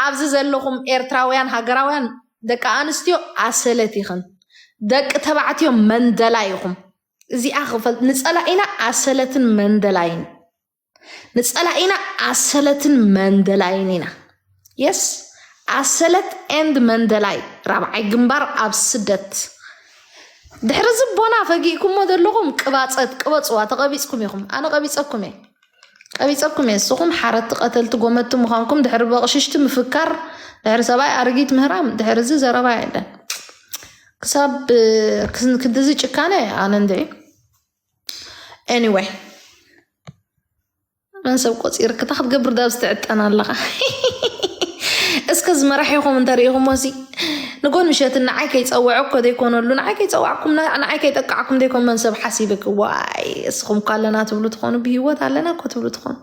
ኣብዚ ዘለኹም ኤርትራውያን ሃገራውያን ደቂ ኣንስትዮ ኣሰለት ኢኽን፣ ደቂ ተባዕትዮ መንደላይ ኢኹም። እዚኣ ክፈል ንጸላኢና ኣሰለትን መንደላይን፣ ንጸላኢና ኣሰለትን መንደላይን ኢና። የስ፣ ኣሰለት ኤንድ መንደላይ ራብዓይ ግንባር ኣብ ስደት። ድሕሪ ዝቦና ፈጊእኩሞ ዘለኹም ቅባጸት ቅበጽዋ፣ ተቐቢጽኩም ኢኹም። ኣነ ቀቢጸኩም እየ፣ ቀቢጸኩም እየ። ንስኹም ሓረቲ፣ ቀተልቲ፣ ጎመቲ ምዃንኩም ድሕሪ በቕሽሽቲ ምፍካር፣ ድሕሪ ሰብኣይ ኣረጊት ምህራም፣ ድሕሪ እዚ ዘረባ የለን። ክሳብ ክንድዚ ጭካነ ኣነ እንድዒ። Anyway፣ መን ሰብ ቆፂርክ እንታይ ክትገብር ዳብ ዝትዕጠን ኣለኻ? እስከ ዝመራሒኹም እንተሪኢኹሞ ሲ ንጎን ምሸትን ንዓይ ከይፀውዐ እኮ ዘይኮነሉ፣ ንዓይ ከይፀዋዕኩም፣ ንዓይ ከይጠቃዕኩም ዘይኮን መን ሰብ ሓሲብክ? ዋይ፣ እስኹም እኮ ኣለና ትብሉ ትኾኑ፣ ብህይወት ኣለና እኮ ትብሉ ትኾኑ።